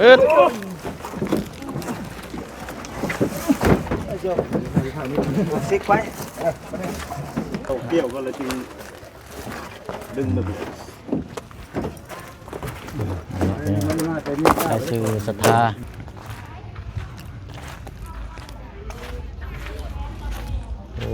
ເຊັກໄວ້ ໂຕກຽວກໍເລີຍຈຶ່ງດຶງລະເບີດ ໃຫ້ຊື່ສັດທາ ໂອ້.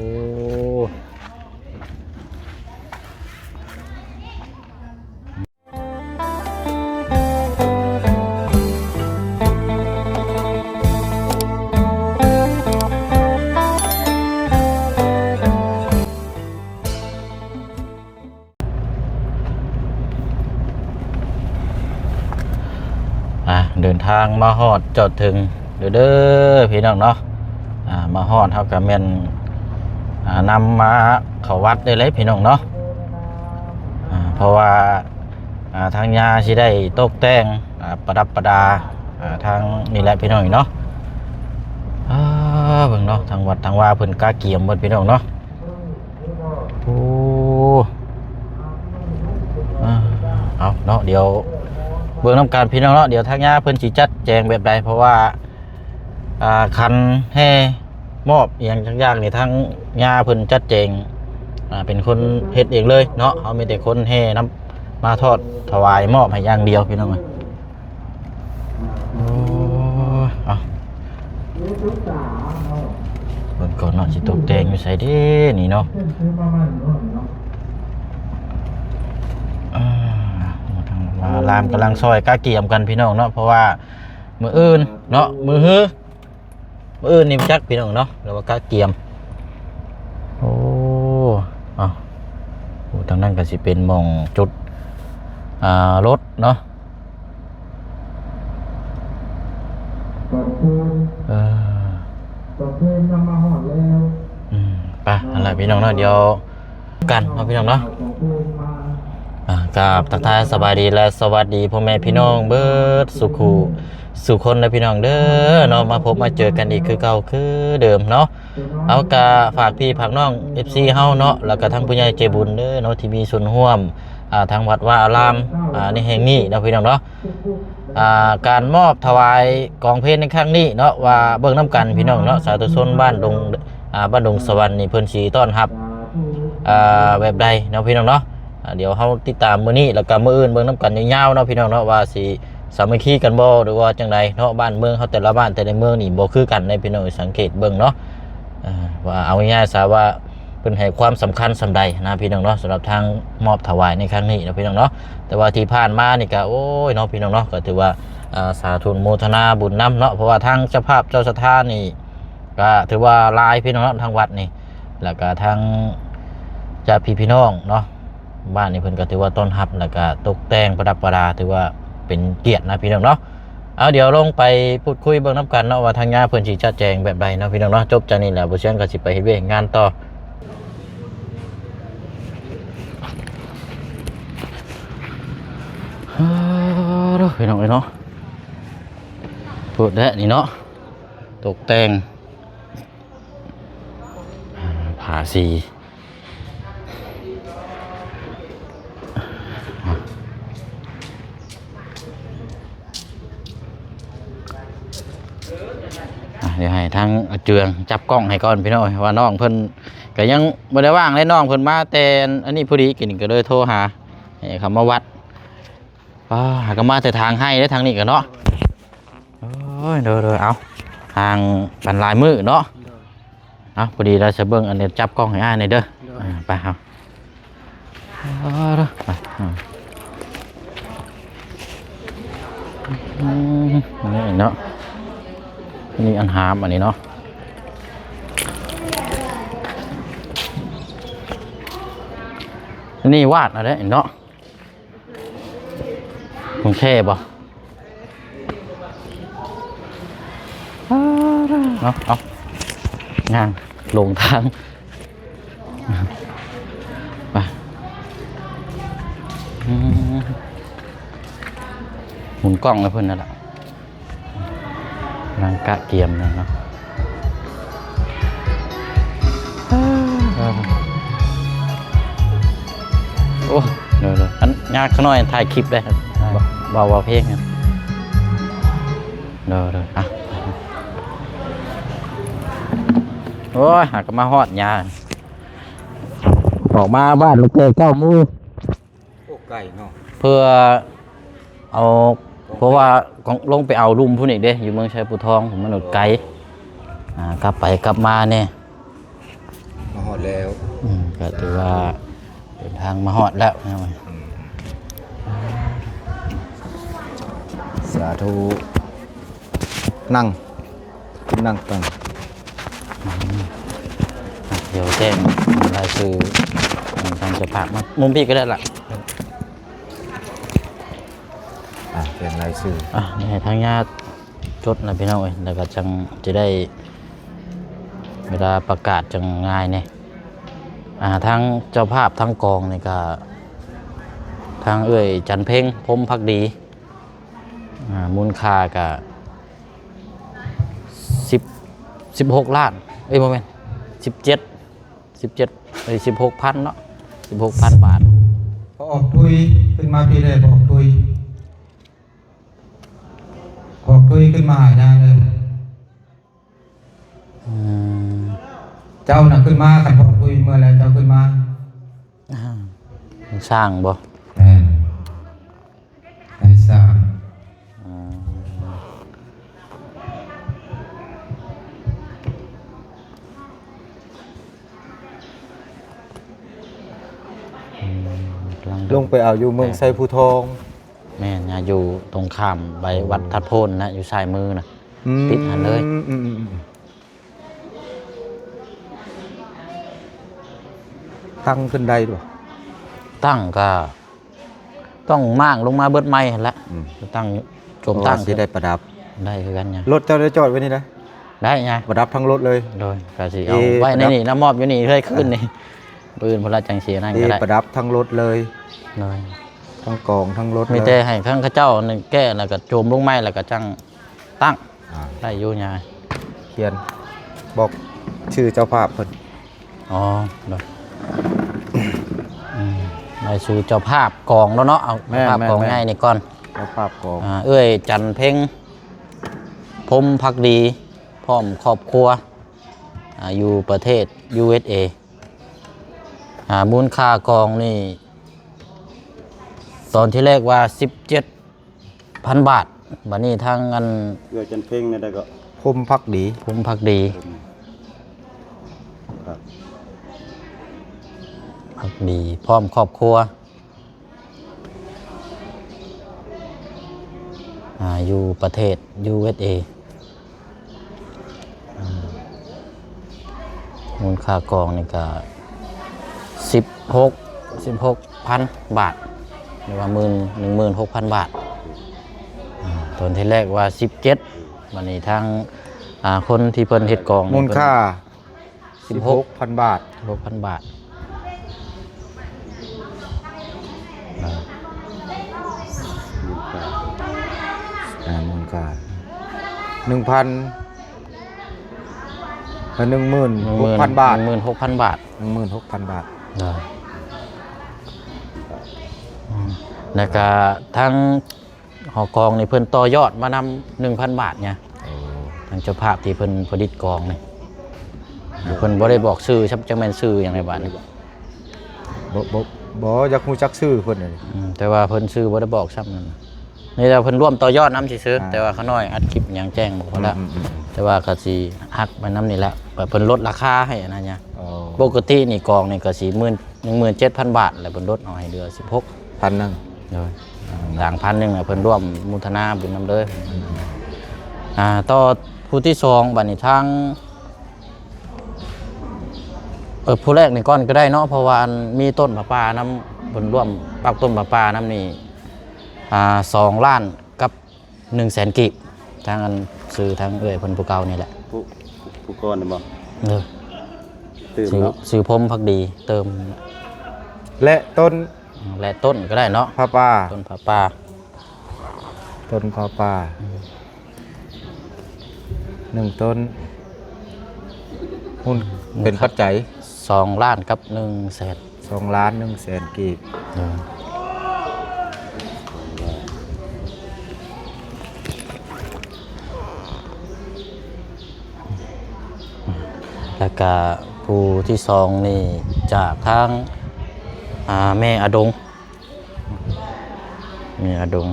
ອ່າ ເດີນທາງມາຮອດຈອດເຖິງເດີ ເດີ ພີ່ນ້ອງເນາະ. ອ່າ ມາຮອດເຮົາກໍແມ່ນ ອ່າ ນຳມາເຂົ້າວັດໄດ້ເລີຍພີ່ນ້ອງເນາະ. ອ່າ ເພາະວ່າ ອ່າ ທາງຍ່າຊິໄດ້ຕົກແຕ່ງ ອ່າ ປະດັບປະດາ ອ່າ ທາງນີ້ແຫຼະພີ່ນ້ອງເນາະ. ອ່າ ເບິ່ງເນາະ ທາງວັດທາງວາເພິ່ນກະກຽມເບິດພີ່ນ້ອງເນາະ. ໂອ້ ອ່າ ເອົາເນາະ ດຽວເບິ່ງນຳກັນພີ່ນ້ອງເນາະ. ດຽວທາງຍ່າເພິ່ນຊິຈັດແຈງແບບໃດ ເພາະວ່າ ອ່າ ຄັນແຫ່ມອບອີ່ຫຍັງຈັກຢ່າງນີ້ ທາງຍ່າເພິ່ນຈັດແຈງ ອ່າ ເປັນຄົນເຮັດເອງເລີຍເນາະ. ເຮົາມີແຕ່ຄົນແຫ່ນຳມາທອດຖວາຍມອບໃຫ້ຢ່າງດຽວພີ່ນ້ອງເອີຍ. ໂອ້ຍ ເອົາ ເບິ່ງກ່ອນເນາະ ຊິຕົກແຕ່ງຢູ່ໃສເດ້ນີ້ເນາະ. ອ່າ ທາງວ່າລາມກຳລັງຊ່ອຍກະກຽມກັນພີ່ນ້ອງເນາະ ເພາະວ່າມື້ອື່ນເນາະ ມື້ຮື ມື້ອື່ນນີ້ຈັກພີ່ນ້ອງເນາະ ຫຼືວ່າກະກຽມ. ໂອ້ ເອົາ ໂອ້ ທາງນັ້ນກໍຊິເປັນໝ່ອງຈຸດ ອ່າ ລົດເນາະ. ເອີ ເອີ ນຳມາຮອດແລ້ວ ອືມ ໄປ ນັ້ນລະພີ່ນ້ອງເນາະ ດຽວກັນເນາະພີ່ນ້ອງເນາະ. ອ່າ ກາບທັກທາຍສະບາຍດີ ແລະ ສະຫວັດດີພໍ່ແມ່ພີ່ນ້ອງເບິດສູ່ຄູ່ສູ່ຄົນເດີພີ່ນ້ອງເດີເນາະ. ມາພົບມາເຈີກັນອີກຄືເກົ່າຄືເດີມເນາະ. ເຮົາກະຝາກພີ່ຝາກນ້ອງ ເອັຟຊີ ເຮົາເນາະ ແລ້ວກະທັງຜູ້ໃຫຍ່ໃຈບຸນເດີເນາະ ທີ່ມີສ່ວນຮ່ວມ ອ່າ ທາງວັດວາອາລາມ ອ່າ ໃນແຫ່ງນີ້ເນາະພີ່ນ້ອງເນາະ. ອ່າ ການມອບຖວາຍກອງເພນໃນຄັ້ງນີ້ເນາະ ວ່າເບິ່ງນຳກັນພີ່ນ້ອງເນາະ ສາທຸຊົນບ້ານດົງ ອ່າ ບ້ານດົງສະຫວັນນີ້ເພິ່ນຊິຕ້ອນຮັບ ອ່າ ແບບໃດເນາະພີ່ນ້ອງເນາະ. ອ່າ ດຽວເຮົາຕິດຕາມມື້ນີ້ ແລ້ວກະມື້ອື່ນເບິ່ງນຳກັນຍາວໆເນາະພີ່ນ້ອງເນາະ ວ່າຊິສາມັກຄີກັນບໍ່ ຫຼືວ່າຈັ່ງໃດເນາະ. ບ້ານເມືອງເຮົາແຕ່ລະບ້ານແຕ່ລະເມືອງນີ້ບໍ່ຄືກັນເດ້ພີ່ນ້ອງ ສັງເກດເບິ່ງເນາະ. ອ່າ ວ່າເອົາງ່າຍໆຊະວ່າ ເພິ່ນໃຫ້ຄວາມສຳຄັນສ່ຳໃດນະພີ່ນ້ອງເນາະ ສຳລັບທາງມອບຖວາຍໃນຄັ້ງນີ້ເນາະພີ່ນ້ອງເນາະ. ແຕ່ວ່າທີ່ຜ່ານມານີ້ກະ ໂອ້ຍເນາະພີ່ນ້ອງເນາະ ກະຖືວ່າ ອ່າ ສາທຸໂມທະນາບຸນນຳເນາະ ເພາະວ່າທາງເຈົ້າພາບເຈົ້າສັດທານີ້ກະຖືວ່າຫຼາຍພີ່ນ້ອງເນາະ ທາງວັດນີ້ ແລ້ວກະທາງຍາດພີ່ນ້ອງເນາະ ບ້ານນີ້ເພິ່ນກະຖືວ່າຕ້ອນຮັບ ແລ້ວກະຕົກແຕ່ງປະດັບປະດາ ຖືວ່າເປັນກຽດນະພີ່ນ້ອງເນາະ. ເອົາ ດຽວລົງໄປພູດຄຸຍເບິ່ງນຳກັນເນາະ ວ່າທາງຍາເພິ່ນຊິຈັດແຈງແບບໃດເນາະພີ່ນ້ອງເນາະ. ຈົບຈາກນີ້ແລ້ວ ບ່າວຊຽງກໍຊິໄປເຮັດວຽກເຮັດງານຕໍ່. ເອີ ເດີ ພີ່ນ້ອງເອີຍເນາະ ໂພດແທ້ນີ້ເນາະ ຕົກແຕ່ງ ອ່າ ພາສີ ອ່ະ ດຽວໃຫ້ທາງອາເຈືອງຈັບກ້ອງໃຫ້ກ່ອນພີ່ນ້ອງ ວ່ານ້ອງເພິ່ນກະຍັງບໍ່ໄດ້ວ່າງເດ້. ນ້ອງເພິ່ນມາແຕ່ອັນນີ້ພໍດີ ກິນກໍເລີຍໂທຫາໃຫ້ເຂົາມາວັດ. ອ່າ ຫາກໍມາແຕ່ທາງໄຮ່ເດ້ ທາງນີ້ກໍເນາະ. ໂອ້ຍ ໂດຍໆ ເອົາ ຫ່າງກັນຫຼາຍມື້ເນາະ. ໂດຍ ເອົາ ພໍດີລະ ສະເບິ່ງ ອັນນີ້ ຈັບກ້ອງໃຫ້ອ້າຍແດ່ເດີ. ໂດຍ ອ່າ ໄປເຮົາ ເອີ ໄປ ອືມ ນີ້ເນາະ ນີ້ອັນຫາມອັນນີ້ເນາະ ນີ້ວາດເອົາເດ້ເນາະ. ຂອງແທ້ບໍ່? ເອົາ ເອົາ ຍ່າງຫຼົງທາງ ໄປ ອືມ ໝູນກ້ອງໃຫ້ເພິ່ນນັ້ນລະ. ກຳລັງກະກຽມເນາະ. ໂອ້ ເດີໆ ອັນຍາກຂະນ້ອຍຖ່າຍຄລິບໄດ້ ເວົ້າ ເວົ້າເພງ. ໂດຍໆ ອ່ະ ໂອ້ຍ ຫາກໍມາຮອດຍາ ອອກມາບ້ານຕັ້ງແຕ່ເກົ້າໂມງ ໂອ້ ໄກເນາະ ເພື່ອເອົາ ເພາະວ່າ ຂອງ ລົງໄປເອົາລຸ່ມພຸ້ນອີກເດ້ ຢູ່ເມືອງໄຊພູທອງ ມັນໄກ ອ່າ ກັບໄປກັບມາແດ່. ມາຮອດແລ້ວ ອືມ ກໍຖືວ່າເດີນທາງມາຮອດແລ້ວ ອືມ ສາທຸ ນັ່ງ ນັ່ງ ນັ່ງ ອືມ ດຽວແຈ້ງລາຍຊື່ທາງເຈົ້າພາບມາ ມຸມພີ້ກໍໄດ້ລະ ອ່າ ແຈ້ງລາຍຊື່ ອ່າ ນີ້ໃຫ້ທາງຍາດ ຈົດນະພີ່ນ້ອງເອີຍ ແລ້ວກໍຈັ່ງຈະໄດ້ ເວລາປະກາດຈັ່ງງ່າຍແດ່. ອ່າ ທາງເຈົ້າພາບທາງກອງນີ້ກໍ ທາງເອື້ອຍຈັນເພັງ ພົມພັກດີ ອ່າ ມູນຄ່າກໍ ສິບ ສິບຫົກລ້ານ ເອີຍ ບໍ່ແມ່ນ ສິບເຈັດ ສິບເຈັດ ເອີຍ ສິບຫົກພັນເນາະ ສິບຫົກພັນບາດ. ພໍອອກທຸຍ ຂຶ້ນມາພີ້ແດ່ ພໍອອກທຸຍ. ອອກທຸຍຂຶ້ນມາຫາຍາເລີຍ ອືມ ເຈົ້ານະຂຶ້ນມາ ຄັນອອກທຸຍເມື່ອແລ້ວ ເຈົ້າຂຶ້ນມາ ອ່າ ສ້າງບໍ່? ແມ່ນ ໃຫ້ສ້າງ ອືມ ອືມ ລົງໄປເອົາຢູ່ເມືອງ ແມ່ນ ໄຊພູທອງ ແມ່ນ ຢູ່ຕົງຂ້າມໄປ ໂອ້ ວັດທາດໂພນນະ ຢູ່ຊ້າຍມືນະ ອືມ ຕິດຫັ້ນເລີຍ ອືມ ຕັ້ງຂຶ້ນໄດ້ບໍ່? ຕັ້ງກໍຕ້ອງມ້າງລົງມາເບິດໃໝ່ຫັ້ນແຫຼະ ອືມ ຕັ້ງ ໂຈມຕັ້ງ ເພາະວ່າຊິໄດ້ປະດັບ ໄດ້ຄືກັນຫຍັງ ລົດເຈົ້າໄດ້ຈອດໄວ້ນີ້ນະ ໄດ້ຫຍັງ ປະດັບທັງລົດເລີຍ ໂດຍ ກໍຊິເອົາ ເອີ ໄວ້ໃນນີ້ ປະດັບ ແລ້ວມອບຢູ່ນີ້ເລີຍຄືນນີ້ ອ່າ ມື້ອື່ນພຸ້ນລະຈັ່ງຊິອັນນັ້ນກໍໄດ້ ເອີ ປະດັບທັງລົດເລີຍ ໂດຍ ທັງກອງທັງລົດເລີຍ ມີແຕ່ໃຫ້ທາງເຂົາເຈົ້ານັ້ນແກະ ແລ້ວກໍໂຈມລົງໃໝ່ ແລ້ວກໍຈັ່ງຕັ້ງ ອ່າ ໄດ້ຢູ່ຫຍັງ ຂຽນບອກຊື່ເຈົ້າພາບເພິ່ນ ອໍ ໂດຍ ອືມ ລາຍຊື່ເຈົ້າພາບກອງແລ້ວເນາະ ເອົາ ແມ່ນ ເຈົ້າພາບ ແມ່ນ ກອງ ແມ່ນ ໃຫຍ່ນີ້ກ່ອນ ເຈົ້າພາບກອງ ອ່າ ເອື້ອຍຈັນເພັງ ພົມພັກດີ ພ້ອມຄອບຄົວ ອ່າ ຢູ່ປະເທດ ຢູເອັສເອ ອ່າ ມູນຄ່າກອງນີ້ ຕອນທີແລກວ່າສິບເຈັດພັນບາດ ບັດນີ້ທາງອັນ ເອື້ອຍຈັນເພັງນີ້ໄດ້ກໍ ພົມພັກດີ ພົມພັກດີ ພັກດີ ພ້ອມຄອບຄົວ ອ່າ ຢູ່ປະເທດ ຢູເອັສເອ ອ່າ ມູນຄ່າກອງນີ້ກໍສິບຫົກ ສິບຫົກພັນບາດ ຫຼືວ່າໝື່ນ ໜຶ່ງໝື່ນຫົກພັນບາດ ອ່າ ຕອນທີແລກວ່າສິບເຈັດ ບັດນີ້ທາງ ອ່າ ຄົນທີ່ເພິ່ນເຮັດກອງນີ້ ມູນຄ່າ ເພິ່ນ ສິບຫົກພັນບາດ ສິບຫົກພັນບາດ ອ່າ ມູນຄ່າ ອ່າ ມູນຄ່າ ໜຶ່ງພັນ ເອີ ໜຶ່ງໝື່ນຫົກພັນບາດ ໜຶ່ງໝື່ນຫົກພັນບາດ ໜຶ່ງໝື່ນຫົກພັນບາດ ໂດຍ ອືມ ແລ້ວກະທາງ ຫໍກອງນີ້ເພິ່ນຕໍ່ຍອດມານຳ ໜຶ່ງພັນບາດຫຍັງ ໂອ້ ທາງເຈົ້າພາບທີ່ເພິ່ນຜະລິດກອງນີ້ ເພິ່ນບໍ່ໄດ້ບອກຊື່ ຈັກແມ່ນຊື່ຫຍັງໃນບາດນີ້ ບໍ່ ບໍ່ ບໍ່ຢາກຮູ້ຈັກຊື່ເພິ່ນ ອືມ ແຕ່ວ່າເພິ່ນຊື່ບໍ່ໄດ້ບອກຊ້ຳນັ້ນ ນີ້ແຫຼະເພິ່ນຮ່ວມຕໍ່ຍອດນຳຊື່ໆ ອ່າ ແຕ່ວ່າຂ້ານ້ອຍອັດຄລິບຫຍັງແຈ້ງບໍ່ພໍແລ້ວ ອືມໆໆ ແຕ່ວ່າກໍຊິຫັກໄປນຳນີ້ແຫຼະ ແບບເພິ່ນລົດລາຄາໃຫ້ຫັ້ນນະ ໂອ້ ປົກກະຕິນີ້ກອງນີ້ກໍສິໝື່ນ ໜຶ່ງໝື່ນເຈັດພັນບາດ ແລ້ວເພິ່ນລົດເອົາໃຫ້ເຫຼືອສິບຫົກ ພັນໜຶ່ງ ໂດຍ ອ່າ ດາງພັນໜຶ່ງ ເພິ່ນຮ່ວມໂມທະນາບຸນນຳເດີ ອືມ ອ່າ ຕໍ່ຜູ້ທີສອງ ບາດນີ້ທາງ ເອີ ຜູ້ແລກນີ້ກ່ອນກໍໄດ້ເນາະ ເພາະວ່າອັນມີຕົ້ນຜ້າປ່ານຳ ເພິ່ນຮ່ວມປັກຕົ້ນຜ້າປ່ານຳນີ້ ອ່າ ສອງລ້ານກັບ ໜຶ່ງແສນກີບ ທາງອັນຊື່ທາງເອື້ອຍເພິ່ນຜູ້ເກົ່ານີ້ແຫຼະ ຜູ້ ຜູ້ກ່ອນນັ້ນບໍ່ ເອີ ຕື່ມເນາະ ຊື່ ຊື່ພົມພັກດີ ຕື່ມ ແລະຕົ້ນ ແລະຕົ້ນກໍໄດ້ເນາະ ຜ້າປ່າ ຕົ້ນຜ້າປ່າ ຕົ້ນຜ້າປ່າ ອືມ ໜຶ່ງຕົ້ນ ຮຸ້ນ ເປັນປັດໄຈ ສອງລ້ານກັບໜຶ່ງແສນ ສອງລ້ານໜຶ່ງແສນກີບ ໂດຍ ສອງລ້ານ ສອງລ້ານ ແລ້ວກະຜູ້ທີສອງນີ້ຈາກທາງ ອ່າ ແມ່ອາດົງ ແມ່ອາດົງ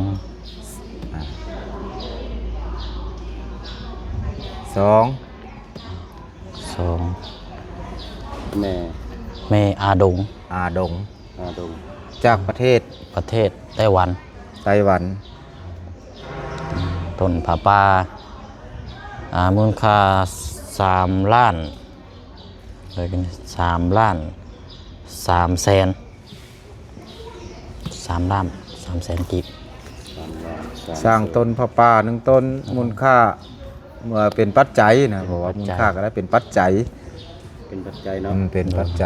ສອງ ສອງ ແມ່ ແມ່ອາດົງ ອາດົງ ອາດົງ ຈາກປະເທດ ປະເທດໄຕ້ຫວັນ ໄຕ້ຫວັນ ຕົ້ນຜ້າປ່າ ອ່າ ມູນຄ່າສາມລ້ານ ເອີ ສາມລ້ານສາມແສນ ສາມລ້ານສາມແສນກີບ ສາມລ້ານສາມແສນ ສ້າງຕົ້ນຜ້າປ່າໜຶ່ງຕົ້ນ ອືມ ມູນຄ່າ ເມື່ອເປັນປັດໄຈນະ ເປັນປັດໄຈ ເພາະວ່າມູນຄ່າກໍໄດ້ເປັນປັດໄຈ ເປັນປັດໄຈເນາະ ອືມ ເປັນປັດໄຈ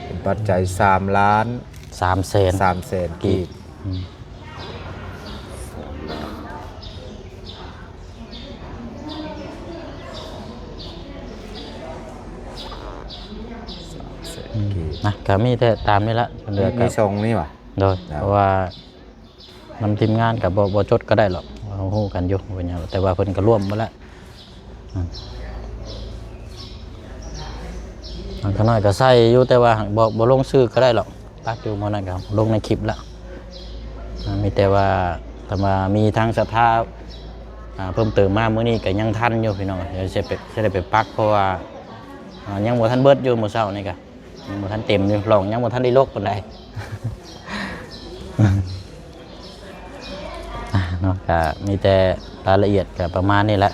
ເປັນປັດໄຈສາມລ້ານສາມແສນ ສາມແສນກີບ ອືມ ສາມແສນ ອືມ ກີບ ນະ ກໍມີແຕ່ຕາມນີ້ລະ ເຫຼືອ ມີ ກໍ ມີຊ່ອງນີ້ຫວາ? ໂດຍ ອ່າ ເພາະວ່າ ນຳທີມງານກໍບໍ່ ບໍ່ຈົດກໍໄດ້ຫຼອກ ເຮົາຮູ້ກັນຢູ່ ບໍ່ເປັນຫຍັງ ແຕ່ວ່າເພິ່ນກໍລວມໝົດແລ້ວ ອືມ ຂ້ານ້ອຍກໍໃສ່ຢູ່ ແຕ່ວ່າບໍ່ ບໍ່ລົງຊື່ກໍໄດ້ຫຼອກ ປັກຢູ່ມື້ນັ້ນກໍລົງໃນຄລິບແລ້ວ ອ່າ ມີແຕ່ວ່າ ຖ້າວ່າມີທາງສັດທາ ອ່າ ເພີ່ມເຕີມມາມື້ນີ້ກໍຍັງທັນຢູ່ພີ່ນ້ອງ ດຽວຊິໄປ ຊິໄດ້ໄປປັກ ເພາະວ່າ ອ່າ ຍັງບໍ່ທັນເບິດຢູ່ ມື້ເຊົ້ານີ້ກໍ ຍັງບໍ່ທັນເຕັມຢູ່ ລ່ອງຍັງບໍ່ທັນໄດ້ລົກປານໃດ ອ່າ ເນາະ ກະມີແຕ່ລາຍລະອຽດກະປະມານນີ້ແຫຼະ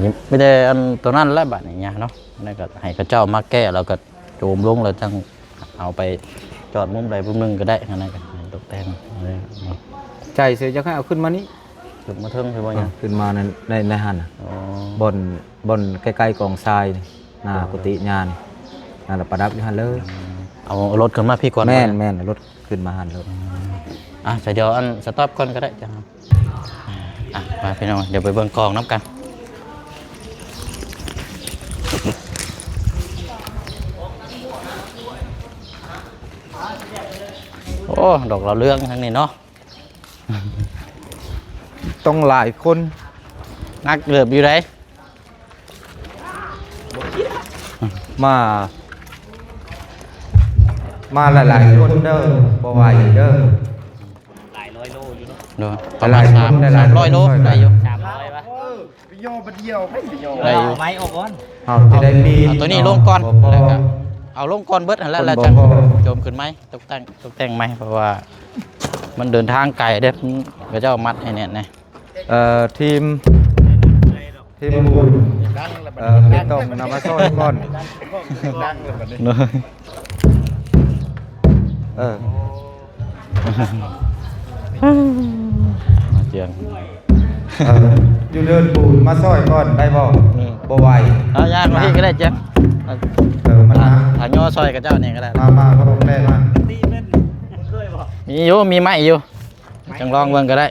ມີ ມີແຕ່ອັນໂຕນັ້ນແຫຼະບາດນີ້ເນາະ ນັ້ນກະໃຫ້ເຂົາເຈົ້າມາແກະ ແລ້ວກະໂຈມລົງ ແລ້ວຈັ່ງເອົາໄປຈອດມຸມໃດມຸມໜຶ່ງກະໄດ້ ອັນນັ້ນກະຕົກແຕ່ງເນາະ ໃຈເສຍ ຢາກໃຫ້ເອົາຂຶ້ນມານີ້ ຂຶ້ນມາເທິງຊິບໍ່ຫຍັງ ເອີ ຂຶ້ນມາໃນ ໃນ ໃນຫັ້ນ ອໍ ບ່ອນ ບ່ອນໃກ້ໆກອງຊາຍນີ້ ໜ້າກຸຕິຍ່ານີ້ ນັ້ນລະປະດັບຢູ່ຫັ້ນເລີຍ ອືມ ເອົາລົດຂຶ້ນມາພີ້ກ່ອນ ແມ່ນ ແມ່ນ ລົດຂຶ້ນມາຫັ້ນໂລດ ອືມ ອ່ະ ສະດຽວອັນສະຕັອບກ່ອນກໍໄດ້ຈ້າ ອ່ະ ມາພີ່ນ້ອງ ດຽວໄປເບິ່ງກອງນຳກັນ ໂອ້ ດອກດາວເຮືອງທາງນີ້ເນາະ ຕ້ອງຫຼາຍຄົນ ໜັກເຕີບຢູ່ໃດ ມາ ມາຫຼາຍໆຄົນເດີ ບໍ່ໄຫວເດີ ຫຼາຍຮ້ອຍໂລຢູ່ເນາະ ໂດຍ ປະມານສາມ ສາມຮ້ອຍໂລ ໄດ້ຢູ່ ສາມຮ້ອຍວະ ໄດ້ຢູ່ ເອົາໄມ້ອອກກ່ອນ ເຮົາຈະໄດ້ປີນ ເອົາໂຕນີ້ລົງກ່ອນ ບໍ່ພໍ ແລ້ວກໍເອົາລົງກ່ອນເບິດຫັ້ນແຫຼະ ແລ້ວຈັ່ງໂຈມຂຶ້ນໃໝ່ ຕົກແຕ່ງ ຕົກແຕ່ງໃໝ່ ເພາະວ່າມັນເດີນທາງໄກເດ້ ເຂົາເຈົ້າມັດໃຫ້ແໜ້ນແດ່ ເອີ ທີມ ທີມບຸນ ເອີ ເປັນຕ້ອງນຳມາຊ່ອຍກ່ອນ ເອີ ມາຈຽງ ເອີ ຢູ່ເດີນປູນມາຊ່ອຍກ່ອນໄດ້ບໍ່? ອືມ ບໍ່ໄຫວ ເອົາ ຍ່າງມາພີ້ກໍໄດ້ ຈຽງ ເອີ ມັນໜັກ ຖ້າຍໍຊ່ອຍກັບເຈົ້ານີ້ກໍໄດ້ ມາ ມາ ມາ ແປມາ ມີຢູ່ ມີໄມ້ຢູ່ ຈັ່ງລອງເບິ່ງກໍໄດ້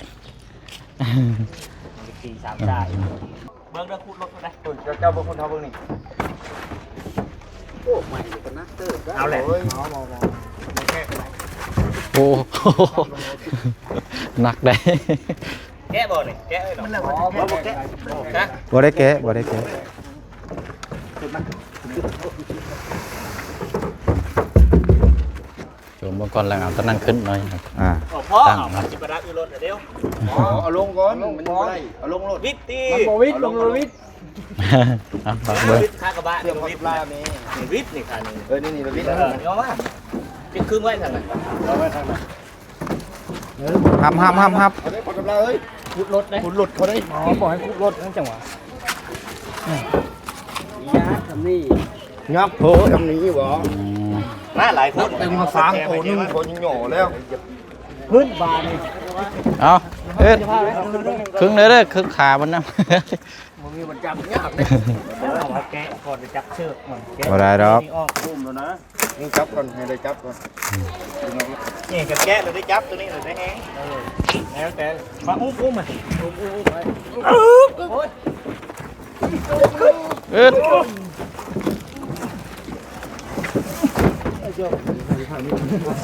ສີ່ສາມຊາຍ ເບິ່ງເດີ ຂຸດລົດພຸ້ນນະ ເຈົ້າ ເຈົ້າເບິ່ງພຸ້ນ ເຮົາເບິ່ງນີ້ ໂອ້ ໃໝ່ກໍໜັກເຕີບ ເອົາແຫຼະ ໂອ້ຍ ເອົາ ເອົາ ເອົາ ແກ້ໄດ້ ໂອ້ ໜັກໄດ໋ ແກະບໍ່ນີ້ ແກະເອີຍ ບໍ່ ບໍ່ແກະ ຮະ ບໍ່ໄດ້ແກະ ບໍ່ໄດ້ແກະ ໂຈມເບິ່ງກ່ອນ ແລ້ວເອົາຕົວນັ້ນຂຶ້ນໜ້ອຍ ອ່າ ພໍ ຕັ້ງ ເອົາ ມັນຊິປະດັບຢູ່ລົດແລ້ວ ເອົາລົງກ່ອນ ມັນບໍ່ໄດ້ ເອົາລົງໂລດ ວິດຕິ ມັນບໍ່ວິດ ເອົາລົງ ມັນບໍ່ວິດ ເອົາ ເບິ່ງ ວິດຄາກະບະ ເຊື່ອມ ວິດ ຄາກະບະນີ້ ວິດນີ້ ຄານີ້ ເອີ ນີ້ ນີ້ ວິດ ເອີ ເອົາມາ ຕິດຄຶງໄວ້ຊັ້ນນະ ເອົາໄວ້ຂ້າງໜ້າ ຮັບ ຮັບ ຮັບ ຮັບ ເອົາໄດ້ ພໍກຳລັງເອີຍ ຂຸດລົດເດ້ ຂຸດລົດເຂົາໄດ້ ອໍ ບອກໃຫ້ຂຸດລົດນັ້ນ ຈັ່ງຫວະ ຍາກຊ່ຳນີ້ ຍາກໂພດຊ່ຳນີ້ບໍ ອືມ ມາຫຼາຍຄົນ ເຕັມມາສາມໂຕໜຶ່ງ ໂຕຍັງຫຍໍ້ແລ້ວ ຂຶ້ນບາດນີ້ ເອົາ ເຮັດ ຄຶງເດີ ເດີ ຄຶງຂາມັນນຳ ບໍ່ມີບ່ອນຈັບຍາກເດ້ ເອົາແກະກ່ອນໄປຈັບເຊືອກມັນ ແກະ ບໍ່ໄດ້ດອກ ນີ້ອອກ ກຸ້ມແລ້ວນະ ນີ້ຈັບກ່ອນ ໃຫ້ໄດ້ຈັບກ່ອນ ນີ້ຈັບແກະແລ້ວໄດ້ຈັບ ຕົວນີ້ແລ້ວໄດ້ແຮງ ເອີ ແລ້ວແຕ່ ມາອຸ້ມ ອຸ້ມ ອຸ້ມ ອຸ້ມໄວ້ ໂອ້ຍ ເອິດ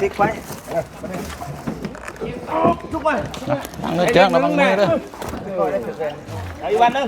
ຊິກໄວ້ ຈຸກໄວ້ ເອົາເຈົ້າລະວັງມືເດີ ເອົາອີກວັນໜຶ່ງ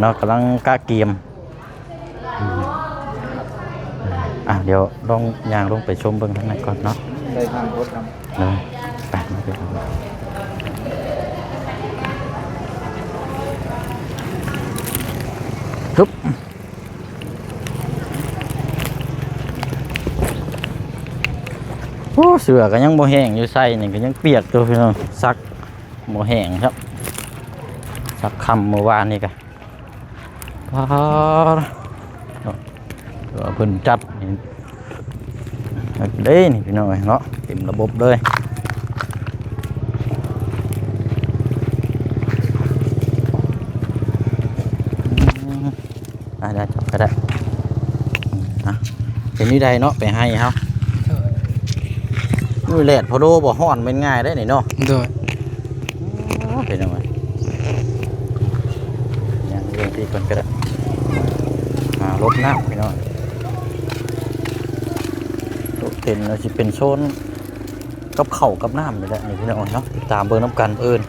ເນາະ ກຳລັງກະກຽມ ອືມ ອ່ະ ດຽວລອງຍ່າງລົງໄປຊົມເບິ່ງທາງໃນກ່ອນເນາະ ໄດ້ທາງລົດນຳ ເນາະ ໄປ ມາເດີ ຮຶບ ໂອ້ ເສື້ອກໍຍັງບໍ່ແຫ້ງຢູ່ ໃສ່ນີ້ກໍຍັງປຽກຢູ່ ພີ່ນ້ອງ ຊັກບໍ່ແຫ້ງຄັບ ຊັກຄ່ຳມື້ວານນີ້ກະ ປາດ ເພິ່ນຈັດນີ້ເດ້ນີ້ ພີ່ນ້ອງເອີຍເນາະ ເຕັມລະບົບເລີຍ ອືມ ອ່າ ໄດ້ ຈັບກໍໄດ້ ອືມ ອ່ະ ເປັນນີ້ໄດ້ເນາະ ໄປໃຫ້ເຮົາ ໂດຍ ມື້ແດດພໍໂດບໍ່ ຮ້ອນແມ່ນງ່າຍໄດ໋ນີ້ເນາະ ໂດຍ ໂອ້ ເປັນຫຍັງວະ ຍ່າງເລື່ອງທີ່ເພິ່ນກໍໄດ້ ອ່າ ລົດນ້ຳ ພີ່ນ້ອງ ໂຕະເຕັນກໍຊິເປັນໂຊນກັບເຂົ້າກັບນ້ຳນີ້ແຫຼະ ນີ້ ພີ່ນ້ອງເນາະ ຕິດຕາມເບິ່ງນຳກັນ ມື້ອື່ນ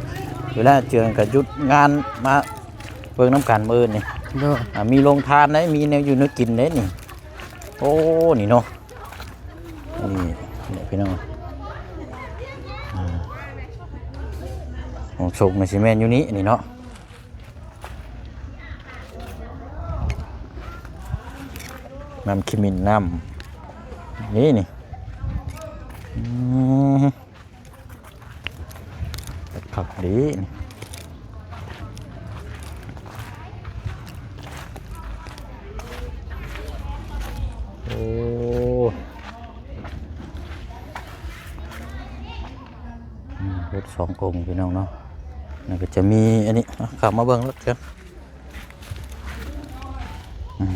ເວລາເຈີກັນກໍຢຸດງານມາເບິ່ງນຳກັນ ມື້ອື່ນນີ້ ໂດຍ ອ່າ ມີໂຮງທານໄດ໋ ມີແນວຢູ່ແນວກິນໄດ໋ນີ້ ໂອ້ ນີ້ເນາະ ນີ້ແຫຼະ ພີ່ນ້ອງ ອ່າ ຫ້ອງສົງນີ້ຊິແມ່ນຢູ່ນີ້ ນີ້ເນາະ ນ້ຳຂີ້ໝິ່ນ ນ້ຳ ນີ້ ນີ້ ອືມ ຄັກດີ ໂອ້ ອືມ ລົດສອງອົງ ພີ່ນ້ອງເນາະ ແລ້ວກໍຈະມີອັນນີ້ ເຂົ້າມາເບິ່ງລົດກັນ ອືມ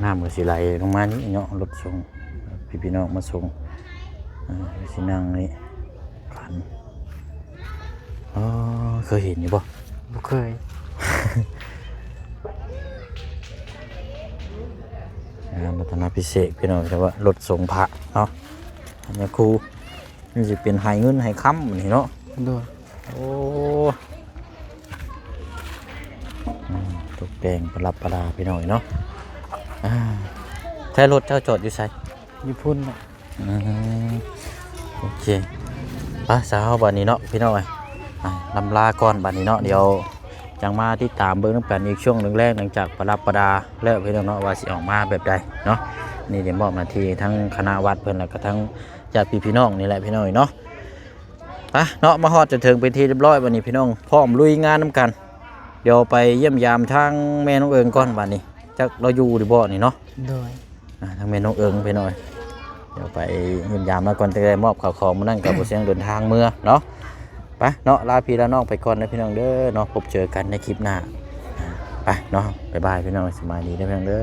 ນ້ຳກໍຊິໄຫຼລົງມານີ້ເນາະ ລົດສົ່ງ ພີ່ໆນ້ອງໆມາສົ່ງ ອ່າ ຊິນັ່ງນີ້ ຄັນ ອໍ ເຄີຍເຫັນຢູ່ບໍ່? ບໍ່ເຄີຍ ງານວັດທະນະພິເສດ ພີ່ນ້ອງ ແຕ່ວ່າລົດສົ່ງພະເນາະ ພະຍາຄູ ນີ້ຊິເປັນໄຫເງິນໄຫຄຳນີ້ເນາະ ໂດຍ ໂອ້ ອືມ ຕົກແຕ່ງປະດັບປະດາ ພີ່ນ້ອງເນາະ ອ່າ ແທ້ ລົດເຈົ້າຈອດຢູ່ໃສ? ຢູ່ພຸ້ນແຫຼະ ອືມ ໂອເຄ ໄປຊະເຮົາບັດນີ້ເນາະ ພີ່ນ້ອງເອີຍ ອ່າ ລຳລາກ່ອນບັດນີ້ເນາະ ດຽວຈັ່ງມາຕິດຕາມເບິ່ງນຳກັນອີກຊ່ວງໜຶ່ງແລງ ຫຼັງຈາກປະດັບປະດາແລ້ວ ພີ່ນ້ອງເນາະ ວ່າຊິອອກມາແບບໃດເນາະ ນີ້ໄດ້ມອບໜ້າທີ່ທັງຄະນະວັດເພິ່ນ ແລ້ວກໍທັງ ຍາດພີ່ນ້ອງນີ້ແຫຼະ ພີ່ນ້ອງເອີຍເນາະ ໄປເນາະ ມາຮອດຈົນເຖິງເປັນທີ່ຮຽບຮ້ອຍ ບັດນີ້ພີ່ນ້ອງພ້ອມລຸຍງານນຳກັນ ດຽວໄປຢ້ຽມຢາມທາງແມ່ນ້ອງເອີງກ່ອນບັດນີ້ ຈັກລາວຢູ່ຫຼືບໍ່ນີ້ເນາະ ໂດຍ ອ່າ ທາງແມ່ນ້ອງເອີງພີ່ນ້ອງເອີຍ ດຽວໄປຢ້ຽມຢາມລາວກ່ອນ ຈັ່ງໄດ້ມອບເຂົ້າຂອງ ມື້ນັ້ນກໍບໍ່ສຽງເດີນທາງເມືອເນາະ ໄປເນາະ ລາພີ່ລານ້ອງໄປກ່ອນເດີພີ່ນ້ອງເດີເນາະ ພົບເຈີກັນໃນຄລິບໜ້າ ໄປເນາະ ບາຍບາຍພີ່ນ້ອງ ສະບາຍດີເດີພີ່ນ້ອງເດີ.